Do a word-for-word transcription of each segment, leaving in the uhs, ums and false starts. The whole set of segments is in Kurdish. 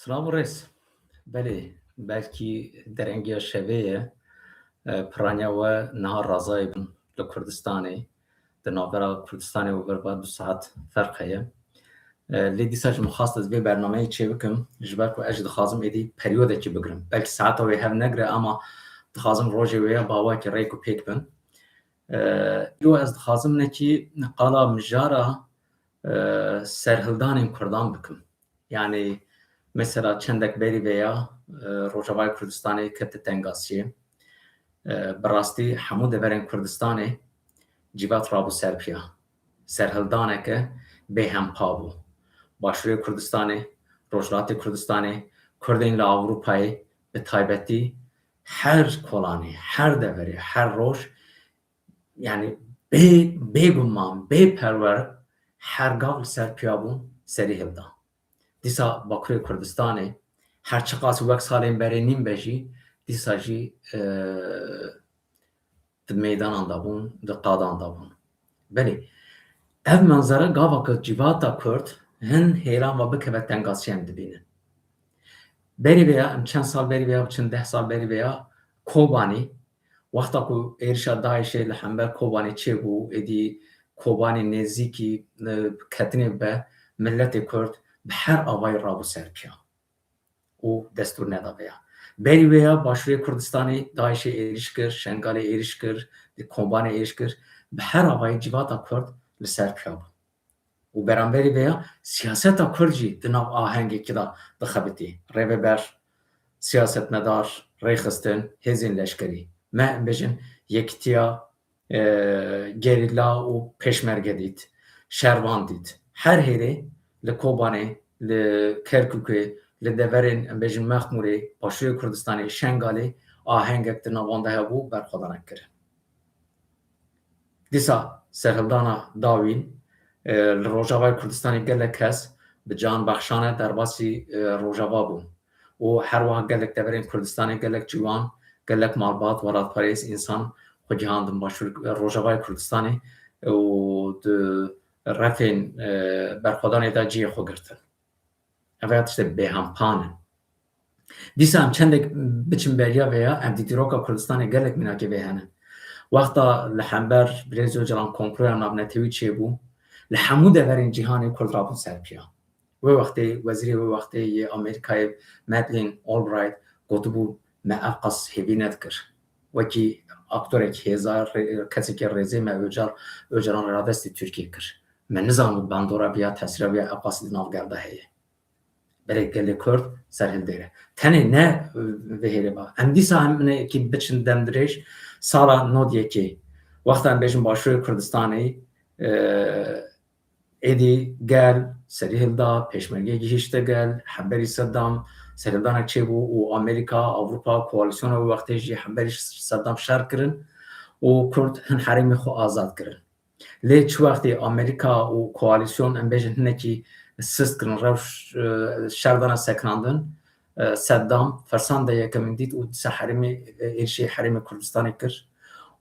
Silav û rêz. Belê, belkî derengiya şevê ye. E, piraniya we niha razayê bin li Kurdistanê, di navbera Kurdistanê û vir va du saet ferq heye. E, lê dîsa ji min xwest ez vê bernameyê çêbikim, ji ber ku ez jî dixwazim êdî periyodekî bigirim. Belkî saeta wê hev negire, ama dixwazim rojê wê ya bawakî rêk û pêk bin. E, îro ez dixwazim nekî qala mijara, e, serhildanên Kurdan bikim. Yani, mesela çendek berî veya, e, Rojavayê Kurdistanê kete tengasiyê. E, bi rastî hemû deverên Kurdistanê cîvat rabû ser piya. Serhildaneke bêhempa bû. Başûrê Kurdistanê, Rojhilatê Kurdistanê, Kurdên li Ewropayê bi taybetî her kolanê, her deverê, her roj, yani bê, bêguman, bê perwer her gav li ser piya bûn, serî hilda. Dîsa Bakurê Kurdistanê her çiqas wek salên berê nîn be jî, dîsa jî, e, di meydanan de bûn, di qadan de bûn. Belê, ev menzere gava ku civata Kurd hin hêlan ve bikeve tengasiyê em dibînin. Berî veya, em çend sal berî veya, çend deh sal berî veya Kobanî, wexta ku êrişa DAIŞê li hember Kobanê çêbû, êdî Kobanê nêzîkî, e, ketinê be, miletê Kurd bi her avayî rabû ser piya û destûr neda vêya. Berî wêya Başûrê Kurdistanê DAIŞê êriş kir, Şengalê êriş kir, di Kobanê êriş kir, bi her avayî civata Kurd li ser piya bû. Û beramberî vêya siyaseta Kurd jî di nav ahengekî de dixebitî. Rêveber, siyasetmedar, rêxistin, hêzên leşkerî. Me, em bêjin, yekitiya, e, gerîla û pêşmerge dît, şervan dît. Her hêrê li Kobanê, li Kerkûkê, li deverên, em bêjin, Mexmûrê, Başûrê Kurdistanê, Şengalê ahengek di navan de hebû, berxwedanek kirin. Dîsa serhildana dawîn, e, li Rojavayê Kurdistanê gelek kes bi can bexşane derbasî, e, Rojava bûn. Û her wiha gelek deverên Kurdistanê, gelek ciwan, gelek malbat, welatparêz, însan xwe gihandin Başûr, Rojavayê Kurdistanê û di refên, e, berxwedanê de cihê xwe girtin. Ev ya tiştê bêhempan in. Dîsa em çendek biçin beriya vê ya, em di dîroka Kurdistanê gelek mînakê vê hene. Wexta li hember Birêz Ocalan komploya navnetewî çêbû, li hemû deverên cîhanê Kurd rabûn ser piya. Wê wextê wezîrê wê wextê yê Amerîkayê Madeleine Albright gotibû, me ev qas hêvî nedikir. Wekî aktorek hêza, rê-, kesekî rêzê me Ocal, Ocalan radestî Tirkiyê kir. Me nizanibû bandora vê ya, tesîra vê ya ev qas di nav gel de heye. Berê gelê Kurd serhildêre. Tenê ne, e, vê hêrê ba. Em dîsa em hinekî biçin dem dirêj, sala nod yekê. Wexta em bêjin Başûrê Kurdistanê, e, êdî gel serî hilda, pêşmerge gihîşte gel, hemberî Seddam serhildanek çêbû û Amerîka, Ewropa, koalîsyona wê wextê jî hemberî Seddam şer kirin û Kurd hin herêmê xwe azad kirin. Lê çi wextê Amerîka û koalîsyon, em bêjin, hinekî sist kirin, rewş, e, şer dana sekinandin, e, Seddam fersan de yekemîn dît û dîsa herêmê, e, êrişê herêmê Kurdistanê kir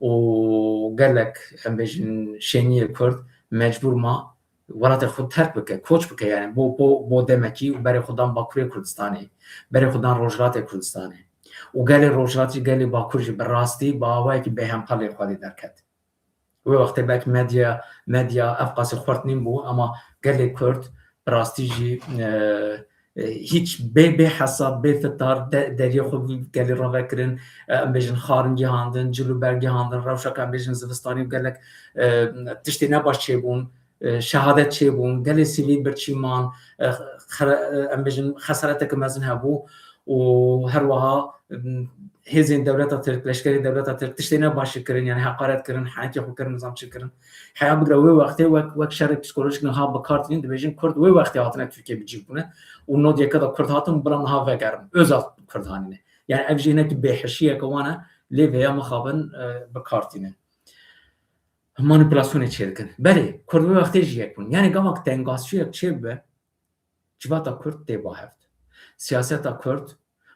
û gelek, em bêjin, şêniyê Kurd mecbûr ma welatê xwe terk bike, koç bike, yani bo, bo, bo demekî û berê xwe dan Bakurê Kurdistanê, berê xwe dan Rojhilatê Kurdistanê. Û gelê Rojhilat jî, gelê Bakur jî bi rastî bi awayekî bêhempa lê xwedî derket. Wê wextê belkî medya, medya ev qasî xurt nîn bû, ama gelê Kurd bi rastî jî, e, e, hîç bê, bê hesab, bê fitar de-, deriyê xwe gelê rave kirin, e, em bêjin xarin gihandin, cil û ber gihandin, rewşeke em bêjin zivistanî û gelek, e, tiştê nebaş çêbûn, e, şehadet çêbûn, gelê sivîl birçî man, e, xere-, e, em bêjin xesareteke mezin hebû û her wiha, em, hêzên dewleta Tirk, leşkerê dewleta Tirk tiştê ne baş kirin, yani heqaret kirin, henekê xwe kirin, nizam çi kirin. Heya bigre wê wextê wek, wek şerê psîkolojîk niha bi kar tînin, dibêjin Kurd wê wextê hatine Tirkiye bi cî bûne û nod yeke de Kurd hatin, bila niha vegerin. Özal Kurd hanîne. Yani ev jî hinekî bêhişiyeke wan e, lê vêya mixabin, e, bi kar tînin. Manîpulasyonê çêdikin. Belê, Kurd wê wextê jî yek bûn. Yani gava tengasiyek çêbibe, civata Kurd tê ba hevd. Siyaseta Kurd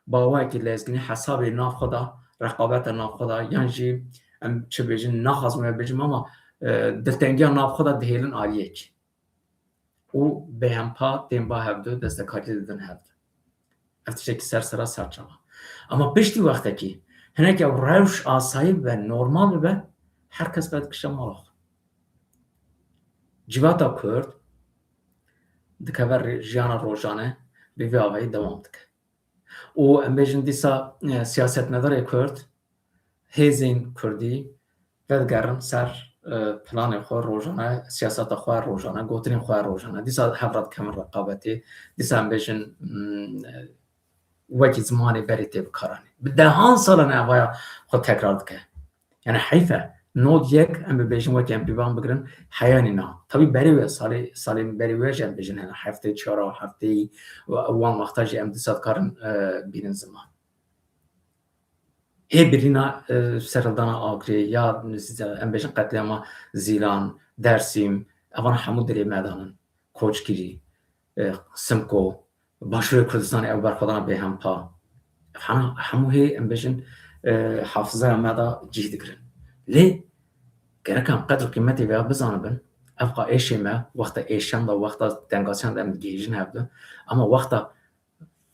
bi awayekî lezgînî hesabê nav xwe de, reqabeta nav xwe de, yan jî em çi bêjin, naxwazim wê bêjim ama, e, diltengiya nav xwe de dihêlin aliyekî. Û bêhempa tên ba hevdu, destekarî didin hevdu. Ev tiştekî ser sera ser çava. Ama piştî wextekî hinek ew rewş asayî bibe, normal bibe, her kes ve dikişe mala xwe. Civata Kurd dikeve rê-, jiyana rojane bi vî avayî dewam dike. Û em bêjin dîsa, e, siyasetmedarê Kurd, hêzên Kurdî vedigerin ser, e, planê xwe rojane, siyaseta xwe rojane, gotinên xwe rojane. Dîsa hev re dikevin reqabetê. Dîsa em bêjin, mm, wekî zimanê berê tê bikaranê. Bi dehan salan evaya xwe tekrar dike. Yani heyf e. Nod yek, em bibêjin wekî em pîvan bigirin, heyanî na. Tabî berê wê, salê, salên berê wê jî em bêjin hene. Heftê çar, heftê wan wexta jî em dîsa dikarin, e, bînin ziman. Hê birîna, e, serhildana Agirê ya em bêjin qetlîama Zîlan, Dersîm, evan hemû dilê me danin. Koçgirî, e, Simko, Başûrê Kurdistanê ew berxwedana bêhempa. Ev hana hemû hê em bêjin, e, hafizaya me de cih digirin. Lê gerek em qedr û qîmetê vêya bizanibin. Ev qa êşê me, wexta êşan de, wexta tengasiyan de em digihîjin hevdu. Ama wexta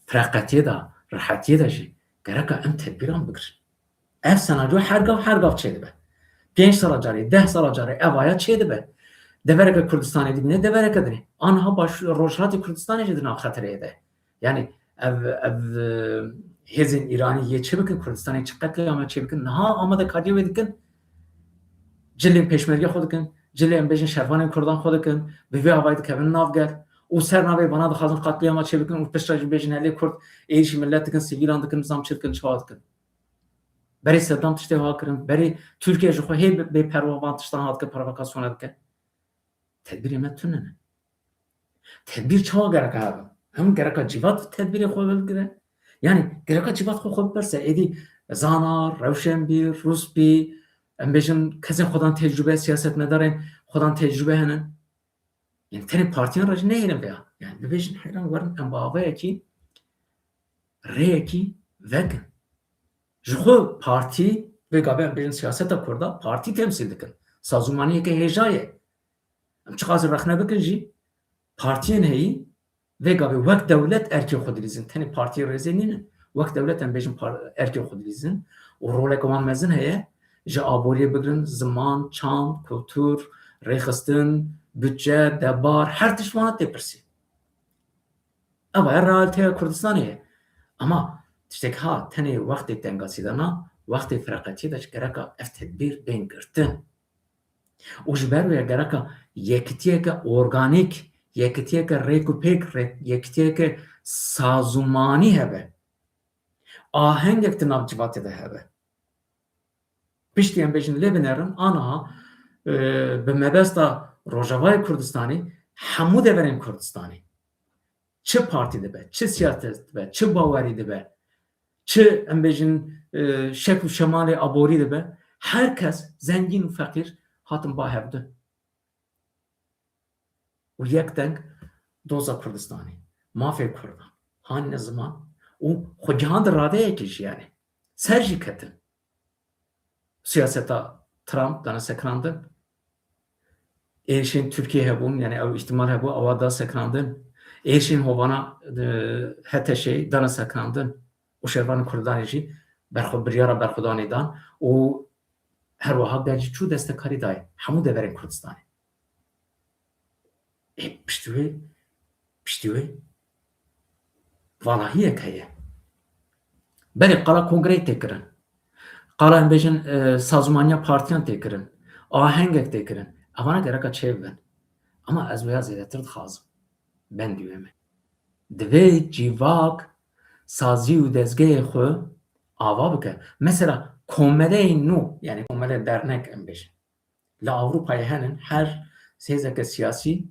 fireqetiyê de, rehetiyê de jî gereka em tedbîran bigirin. Ev senaryo her gav, her gav çêdibe. Pênc sala carê, deh sala carê ev aya çêdibe. Devereke Kurdistanê dibîne, devereke dinê. Aniha baş, Rojhilatê Kurdistanê jî di nav xetereyê de. Yani ev, ev, e, hêzên Îranî yê çê bikin, Kurdistanê çi qetlîama çê bikin, niha amadekariyê wê dikin. Cilên pêşmerge xwe dikin, cilê em bêjin şervanên Kurdan xwe dikin, bi vê avayî dikevin nav gel. Û ser navê vana dixwazin qetlîama çê bikin û piştre jî bêjin, "Elê Kurd êrîşî millet dikin, sivîlan dikin, nizam çi dikin, çawa dikin." Berê Seddam tiştê ha kirin, berê Tirkiye ji xwe hê bê-, bêperwa van tiştan ha dike, provokasyona dike. Tedbîrê me tune ne. Tedbîr çawa gereka hebe? Him gereka cîvat tedbîrê xwe vedigire. Yani gereka cîvat xwe xwe bipirse, êdî zana, rewşenbîr, rûspî, em bêjin kesên xwedan tecrûbe, siyasetmedarên xwedan tecrûbe hene. Yani tenê partiyan re jî nehêlin veya. Yani bibêjin heyran werin em bi avayekî, rêyekî vekin. Ji xwe partî, vê gavê em bêjin siyaseta Kurda, partî temsîl dikin. Sazûmaniyeke hêja ye. Em çiqas rexne bikin jî, partiyên heyî vê gavê wek dewlet erkê xwe dilîzin. Tenê partiyê rêzê nînin. Wek dewlet em bêjin par-, erkê xwe dilîzin. Û roleke wan mezin heye. Ji aboriyê bigirin, ziman, çand, kultur, rêxistin, budce, debar, her tişt wana tê pirsî. Ev ya realiteya Kurdistanê ye. Ama tiştek ha tenê wextê tengasî de na, wextê fireqetiyê de jî gereka ev tedbîr bên girtin. Û ji ber wê gereka yekitiyeke organîk, yekitiyeke rêk û pêk, rê-, yekitiyeke sazûmanî hebe. Ahengek di nav civatê de hebe. Piştî em bêjin lê binerin, aniha, e, bi mebesta Rojavayê Kurdistanê, hemû deverên Kurdistanê, çi partî dibe, çi siyaset dibe, çi bawerî dibe, çi, em bêjin, e, şekl û şemalê aborî dibe, her kes, zengîn û feqîr, hatin ba hevdu. Û yek deng doza Kurdistanê, mafê Kurdan, hanine ziman û xwe gihan di radeyekê jiyanê. Ser jî ketin. Siyaseta Trump dane sekinandin. Êrişên Tirkiyê hebûn, yani ew îhtimal hebû, ewa da sekinandin. Êrişên hovana, e, H T Ş'ê dane sekinandin. Û şervanên Kurdanê jî berxwe-, biryara berxwedanê dan û her wiha gel jî çû destekarî dayê hemû deverên Kurdistanê. Ê, piştî wê, piştî wê valahiyek heye. Berê qala kongreyê tê kirin. Qala em bêjin, e, sazûmaniya partiyan tê kirin. Ahengek tê kirin. Evana gereka çêbibin. Ama ez wêya zêdetir dixwazim. Bendî wê me. Divê civak sazî û dezgehê xwe ava bike. Mesela komeleyên nû, yani komele dernek em bêjin. Li Ewropayê henin, her hêzeke siyasî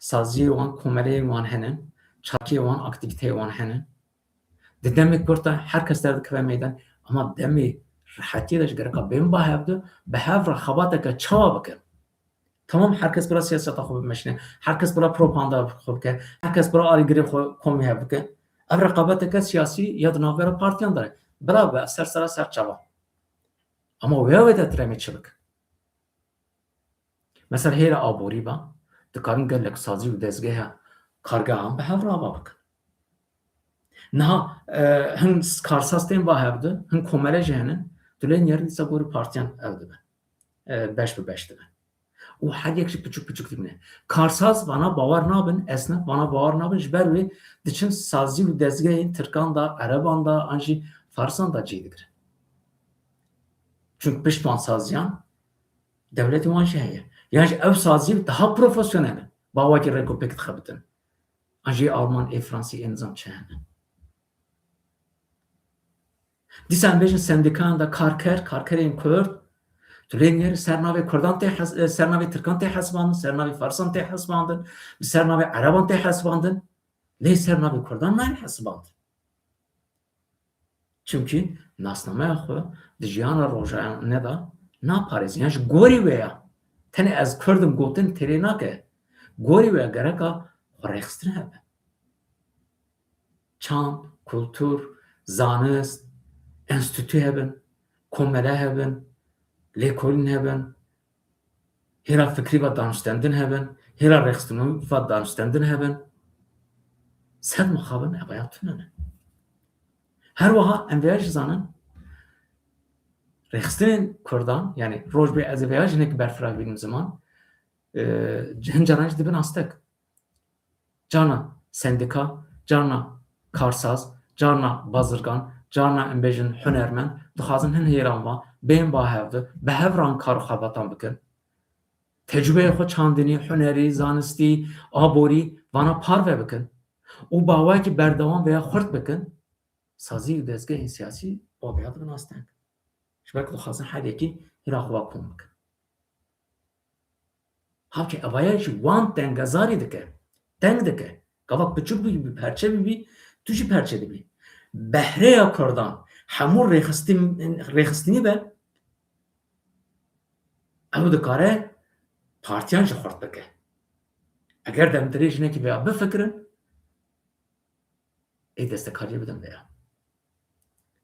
saziyê wan, komeleyên wan henin, çakiyê wan, aktîviteyê wan henin. Di demê kurt de her kes derdikeve meydan, ama demê rehetiyê de ji gereka bên ba hevdu, bi hev re xebateke çawa bikin? Tamam, her kes bira siyaseta xwe bimeşîne, her kes bira propaganda xwe bike, her kes bira alîgirê xwe komî hev bike. Ev reqabeteke siyasî ya di navbera partiyan de ye. Bila be, ser sera ser çava. Ama wê wê de tiremê çi bike? Mesela hêla aborî be, dikarin gelek sazî û dezgeha kargehan bi hev re ava bikin. Niha, e, hin karsaz tên va hevdu, hin komele jî henin, tu lê niyerî dîsa gorî partiyan ev dibin. E, beş bi beş dibin. Û her yek jî piçûk piçûk dibine. Karsaz vana bawer nabin, esnaf vana bawer nabin, ji ber wê diçin sazî û dezgehên Tirkan da, Ereban da, an jî Farisan da cî digirin. Çünkü pişt van saziyan dewletê wan jî heye. Yan jî ew sazî daha profesyonel in. Ba wekî rêk û pêk dixebitin. An jî Alman, ê Fransî, ê nizam çi hene. Dîsa em bêjin sendîkayan de karker, karkerên Kurd, tu lê niyerî ser navê Kurdan tê hes-, e, ser navê Tirkan tê hesibandin, ser navê Farisan tê hesibandin, bi ser navê Ereban tê hesibandin, lê ser navê Kurdan nayên hesibandin. Çimkî nasnameya xwe di jiyana rojane de naparêzin. Yan ji gorî wê ya, tenê ez Kurd im gotin têrê nake. Gorî wê ya gereka xwe rêxistin hebe. Çand, kultur, zanist, enstîtû hebin, komele hebin, lêkolîn hebin, hêla fikrî ve danûstendin hebin, hêla rêxistinû ve danûstendin hebin. Sed mixabin evaya tune ne. Her wiha em vêya jî zanin, rêxistinên Kurdan, yani roj bê ez ê vêya jî hinek berfireh bînim ziman, e, hin caran jî dibin astek. Carna sendîka, carna karsaz, carna bazirgan, carna em bêjin hunermend, dixwazin hin hêlan va, bên ba hev de, bi hev re kar û xebatan bikin. Tecrûbeya xwe çandinî, hunerî, zanistî, aborî, vana parve bikin û bawekî berdewam veya xurt bikin, sazî û dezgehên siyasî ba veya dibin asteng. Ji ber ku dixwazin her yekî hêla xwe va kom bikin. Halkê evaya jî wan tengezarî dike. Teng dike. Gava piçûk bî, bî perçe bibî, tu jî perçe dibî. Behreya Kurdan hemû rêxistin-, rêxistinî be, ew dikare partiyan jî xurt bike. Eger dem dirêj nekî veya bifikirin, ê destekariyê bidin veya.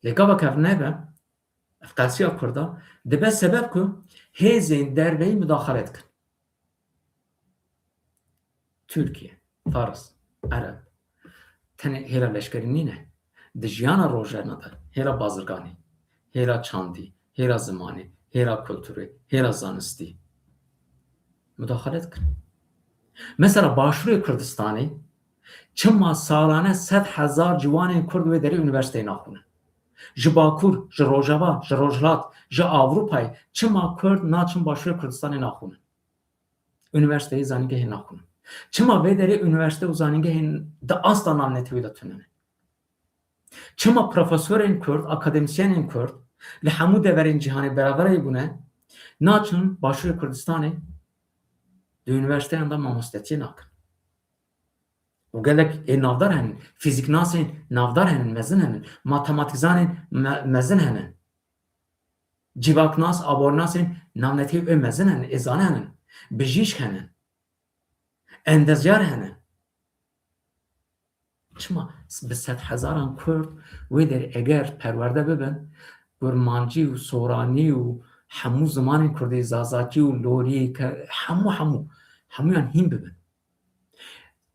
Lê gava ke ev nebe, ev qelsiya Kurda, dibe sebeb ku hêzên derveyî mudaxale dikin. Tirkiye, Faris, Ereb, tenê hêla leşkerî nîne. Di jiyana rojane de hêla bazirganî, hêla çandî, hêla zimanî, hêla kulturê, hêla zanistî mudaxale dikin. Mesela Başûrê Kurdistanê çima salane sed hezar ciwanên Kurd wê derê unîversîteyê naxwînin? Ji Bakur, ji Rojava, ji Rojhilat, ji Ewropayê çima Kurd naçin Başûrê Kurdistanê naxwînin? Unîversîteyê, zanîngehê naxwînin. Çima vê derê unîversîte û zanîngehên di asta navnetewî de tune ne? Çima profesorên Kurd, akademîsyenên Kurd li hemû deverên cîhanê beraberayî bûne, naçin Başûrê Kurdistanê di unîversîteyan de mamostetiyê nakin? Û gelek ê navdar henin, fîzîknasên navdar henin, mezin henin, matematîkzanên me-, mezin henin. Civaknas, abornasên navnetewî ê mezin henin, ê zane henin. Bijîşk henin. Endezyar henin. Çima bi sed hezaran Kurd wê derê eger perwerde bibin, Kurmancî û Soranî û hemû zimanên Kurdî, Zazakî û Lorî, ke-, hemû, hemû, hemûyan hîn bibin.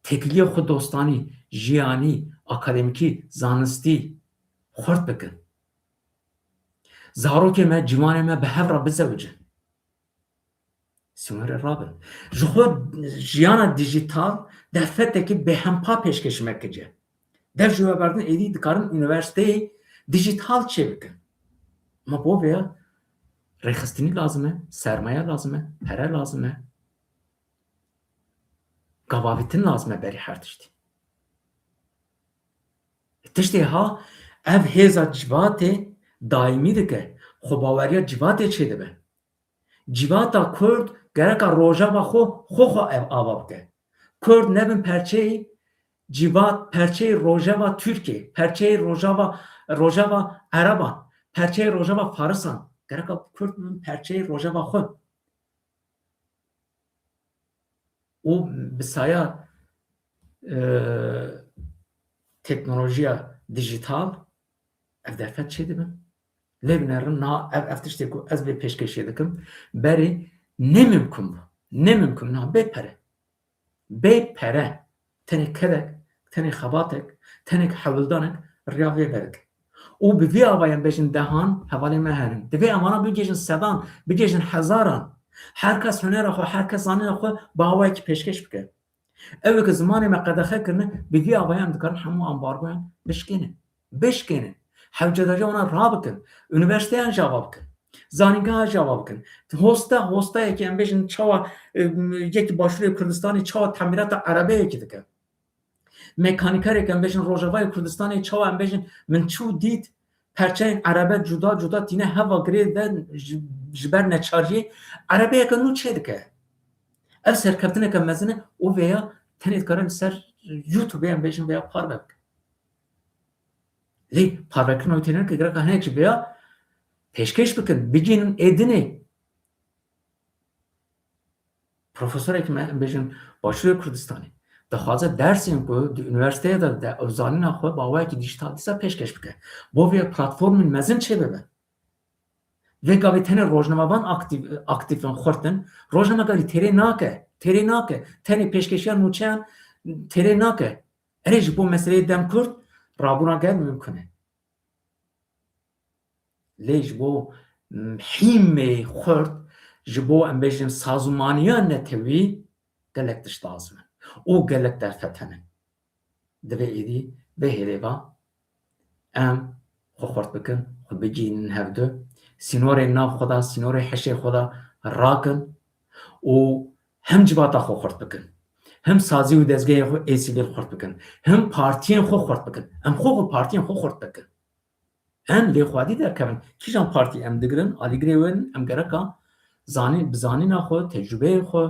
Têkiliya xwe dostanî, jiyanî, akademîkî, zanistî xurt bikin. Zarokê me, ciwanê me bi hev re bizewicin. Sînorê rabin. Ji xwe jiyana dîjîtal derfetekî bêhempa pêşkêş me kice. Dev ji we berdin êdî dikarin unîversîteyê dîjîtal çêbikin. Ma bo vêya rêxistinî lazim e, sermaye lazim e, pere lazim e. Gavavîtin lazim e berî her tiştî. Tiştê ha ev hêza civatê daîmî dike, xwebaweriya civatê çêdibe. Civata Kurd gereka rojeva xwe, xwe xwe ev ava bike. Kurd nebin perçeyê civat, perçeyê rojeva Tirkiyê, perçeyê rojeva, rojeva Ereban, perçeyê rojeva Farisan. Gereka Kurd bibin perçeyê rojeva xwe. Û bi saya, e, teknolojiya dîjîtal ev derfet çêdibin. Lê binerin na ev, ev tiştê ku ez vê pêşkêşê dikim, berê ne mimkun bû. Ne mimkun, na bê pere. Bê pere. Tenê kedek, tenê xebatek, Tenek hewldanek riya vê verik. Û bi vî avayên bêjin dehan hevalên me herin. Divê em vana bigihîjin sedan, bigihîjin hezaran. Her kes hunera xwe, her kes zanîna xwe bi awayekî pêşkêş bike. Ew ê ku zimanê me qedexe kirine, bi vî avayê em dikarin hemû ambargoyan bişkênin. Bişkênin. Hewce daje wana rabikin. Unîversîteyan jî ava bikin. Zanîngeha jî ava bikin. Hosta, hostayekî em bêjin çawa, em, yekî Başûrê Kurdistanê çawa temîrata erebeyekî dike. Mekanîkerek em bêjin Rojavayê Kurdistanê çawa em bêjin min çû dît perçeyên erebe cuda cuda tîne heva girê de ji, ji ber neçariyê erebeyeke nû çêdike. Ev serkeftineke mezin e û vêya tenê dikare li ser YouTubeê em bêjin vêya parve bike. Lê parvekirina wî têne ke gereka hinek ji vêya pêşkêş bikin, bigihînin ê dinê. Profesorek me, em bêjin Başûrê Kurdistanê, dixwaze dersên ku di unîversîteyê de dide, ew zanîna xwe bi awayekî dîjîtal dîsa pêşkêş bike. Bo vê platformên mezin çêbibe. Vê gavê tenê rojnamevan aktîf, aktîf in, xurt in. Rojnamegavî têrê nake, têrê nake. Tenê pêşkêşiya nûçeyan têrê nake. Erê, ji bo meseleyê dem kurt, rabûna gel mimkun e. Lê ji bo, mm, hîmê xurt, ji bo em bêjin sazûmaniya netewî gelek tişt lazim in û gelek derfet hene. Divê êdî vê hêlê va em xwe xurt bikin, xwe bigihînin hevdu. Sînorên nav xwe de, sînorê hişê xwe de rakin û him civata xwe xurt bikin. Him sazî û dezgehê xwe ê sivîl xurt bikin. Him partiyên xwe xurt bikin. Em xwe xwe partiyên xwe xurt bikin. Em lê xwedî derkevin. Kîjan partî em digirin, alîgirê wê in, em gereka zanîn, bi zanîna xwe, tecrûbeyê xwe,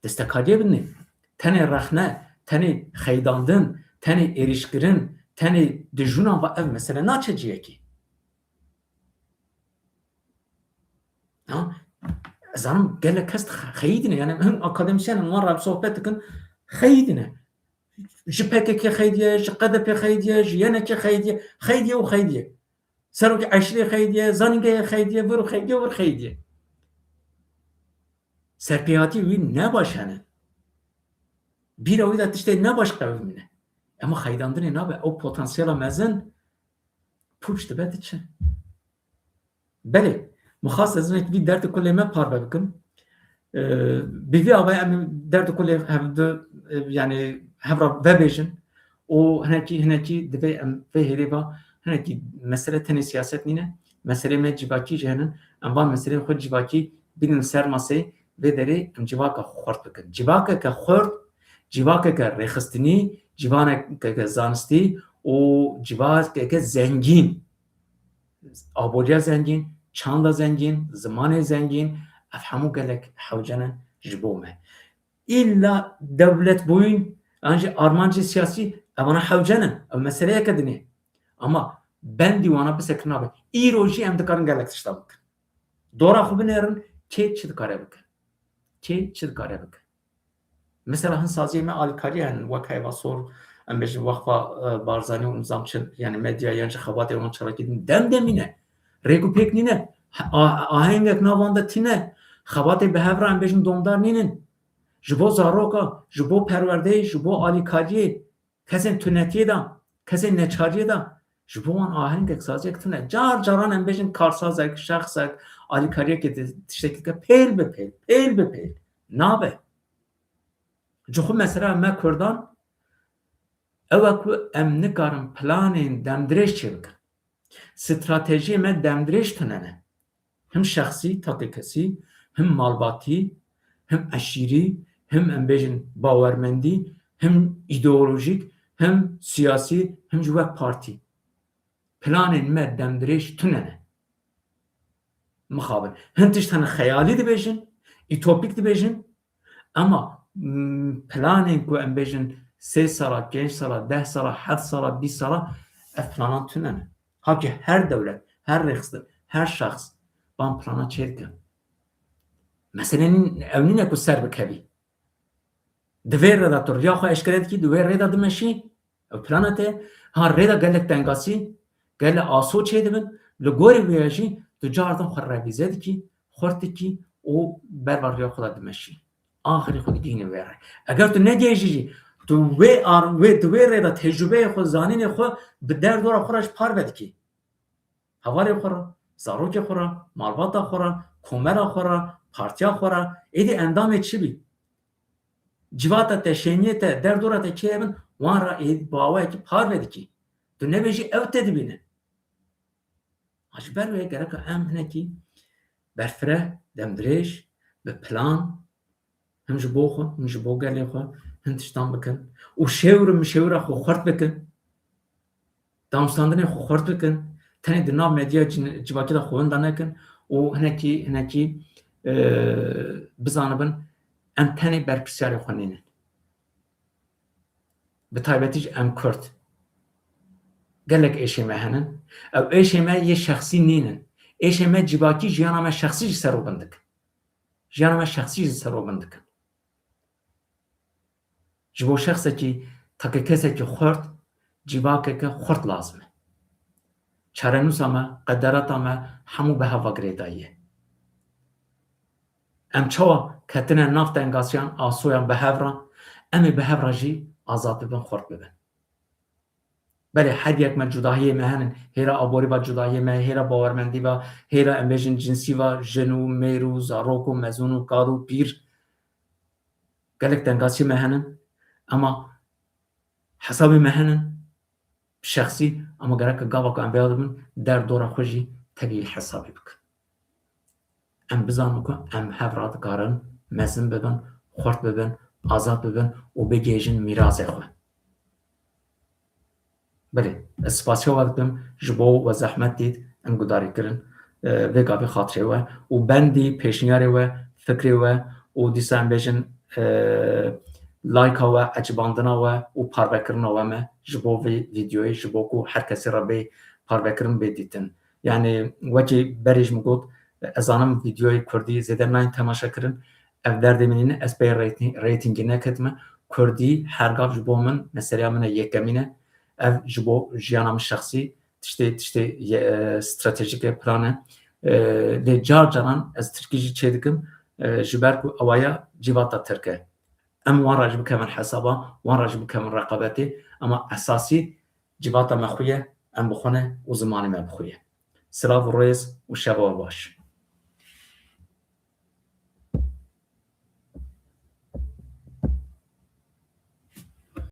destekariyê bidin. Tenê rexne, tenê xeydandin, tenê êrîşkirin, tenê dijûnan va ev mesele naçe ciyekî. Ha? Ez zanim gelek kes xe-, xeyîdine. Yani him akademisyen wan re sohbet dikin, xeyîdine. Ji P K K xeydiye, ji K D P xeydiye, ji Y N K xeydiye, xeydiye û xeydiye. Serokê eşîrê xeydiye, zanîngehê xeydiye, vir û xeydiye, vir xeydiye. Serpêhatî wî ne baş hene. Bîra wî de tiştê ne baş qewimîne. Ema xeydandinê nabe, ew potansiyela mezin pûç dibe diçe. Belê, min xwest ez hinek vî derdê kulê me parve bikim. Ee, bi vî avayê em derdê kulê hevdu, e, yani hev re vebêjin û hinekî, hinekî divê em vê hêlê va, hinekî mesele tenê siyaset nîne, meselê me civakî jî henin, em van meseleyên xwe civakî bînin ser maseyê, vê derê em civaka xwe xurt bikin. Civakeke xurt, civakeke rêxistinî, civakeke zanistî û civakeke zengîn. Aboriya zengîn, çanda zengîn, zimanê zengîn, ev hemû gelek hewce ne ji bo me. Îlla dewletbûyîn, yan jî armancê siyasî, evana hewce ne. Ev meseleyeke din e. Ama bendî wana bisekir nabe. Îro jî em dikarin gelek tişta bikin. Dora xwe binêrin, kê çi dikare bike? Kê çi dikare bike? Mesela hin saziyê me alîkariyê henin, wek Heyva Sor, em bêjin Wexfa, e, Barzanî û nizam çi, yani medya yan jî xebatê wan çalakî din dem demîne. Rêk û pêk nîne. A-, ahengek nav wan de tîne. Xebatê bi hev re em bêjin domdar nînin. Ji bo zaroka, ji bo perwerdeyê, ji bo alîkariyê, kesên tunetiyê de, kesên neçariyê de, ji bo wan ahengek, saziyek tune. Car caran em bêjin karsazek, şexsek, alîkariyekê di tiştekî dike, pêl bi pêl, pêl bi pêl. Nabe. Ji xwe mesela me Kurdan, ew e ku em nikarin planên demdirêj çêbikin. Stratejiyê me demdirêj tune ne. Him şexsî, takê kesî, him malbatî, him eşîrî, him em bêjin bawermendî, him îdeolojîk, him siyasî, him jî wek partî. Planên me demdirêj tune ne. Mixabin. Hin tişt hene xeyalî dibêjin, îtopîk dibêjin, ema, mm, planên ku em bêjin sê sala, pênc sala, deh sala, heft sala, bîst sala, ev planan tune ne. Halkî her dewlet, her rêxistin, her şexs van plana çêdike. Mesele nî-, ew nîne ku ser bikevî. Di vê rê de tu riya xwe eşkere dikî, di wê rê de dimeşî, ew plana te, ha rê de gelek tengasî, gelek aso çêdibin, li gorî wê jî tu cardan xwe revîze dikî, xurt dikî û berva riya xwe de dimeşî. Axirî xwe digihînî wê rê. Eger tu negihîjî jî, Tu wê ar-, wê, di wê rê de tecrûbeyê xwe, zanînê xwe bi derdora xwe re jî parve dikî. Hevalê xwe re, zarokê xwe re, malbata xwe re, komera xwe re, partiya xwe re, êdî endamê çi bî? Civata te, şêniyê te, derdora te kê hebin, wan re êdî bi awayekî parve dikî. Tu nebêjî ew te dibînin. Ha, ji ber wê gereka em hinekî berfireh, demdirêj, bi plan, him ji bo xwe, him ji bo gelê xwe hin tiştan bikin û şêwir û mişêwira xwe xurt bikin. Danûstandinê xwe xurt bikin. Tenê di nav medya cin-, civakî de xwe winda nekin û hinekî, hinekî, e, bizanibin em tenê berpirsiyarê xwe nînin. Bi taybetî jî em Kurd. Gelek êşê me henin. Ew êşê me yê şexsî nînin. Êşê me civakî, jiyana me şexsî jî serobin dikin. Jiyana me şexsî jî serobin dikin. Ji bo şexsekî, takê kesekî xurt, civakeke xurt lazim e. Çarenûsa me, qederata me hemû bi hev ve girêdayî ye. Em çawa ketine nav tengasiyan, asoyan bi hev re, em ê bi hev re jî azad bibin, xurt bibin. Belê her yek me cudahiyê me henin, hêra aborî ve cudahiyê me, hêra bawermendî ve, hêra em bêjin cinsî ve, jin û mêr û zarok û mezûn û kar û pîr. Gelek tengasiyê me henin, ema hesabê me henin, şexsî, ema gerek gava ku em vêya dibin, derdora xwe jî tevî hesabê bikin. Em bizanin ku em hev re dikarin mezin bibin, xurt bibin, azad bibin û bigihêjin mîrasê xwe. Belê, ez spasiya we dikim ji bo we zehmet dît, em gudarî kirin, e, vê gavê xatirê we û bendî pêşniyarê we, fikrê we û dîsa em bêjin, e, layka we, ecibandina we û parvekirina we me ji bo vê vîdeoyê, ji bo ku her kesê re bê parvekirin, bê dîtin. Yani wekî berê ji min got, ez zanim vîdeoyê kurdî zêde nayên temaşe kirin. Ev derdê min nîne, ez pê reyting-, reytingê neketime. Kurdî her gav ji bo min meseleya min e, yekemîn e. Ev ji bo jiyana min şexsî tiştê, tiştê ye-, e, stratejîk e, plan e. E, lê car caran ez tirkî jî çêdikim, e, ji ber ku ewaya civata tirk e. Em wan re jî bikevin hesaba, wan re jî bikevin reqabetê, ema esasî civata me xwe ye, em bi xwe ne û zimanê me bi xwe ye. Silav û rêz û şeva we baş.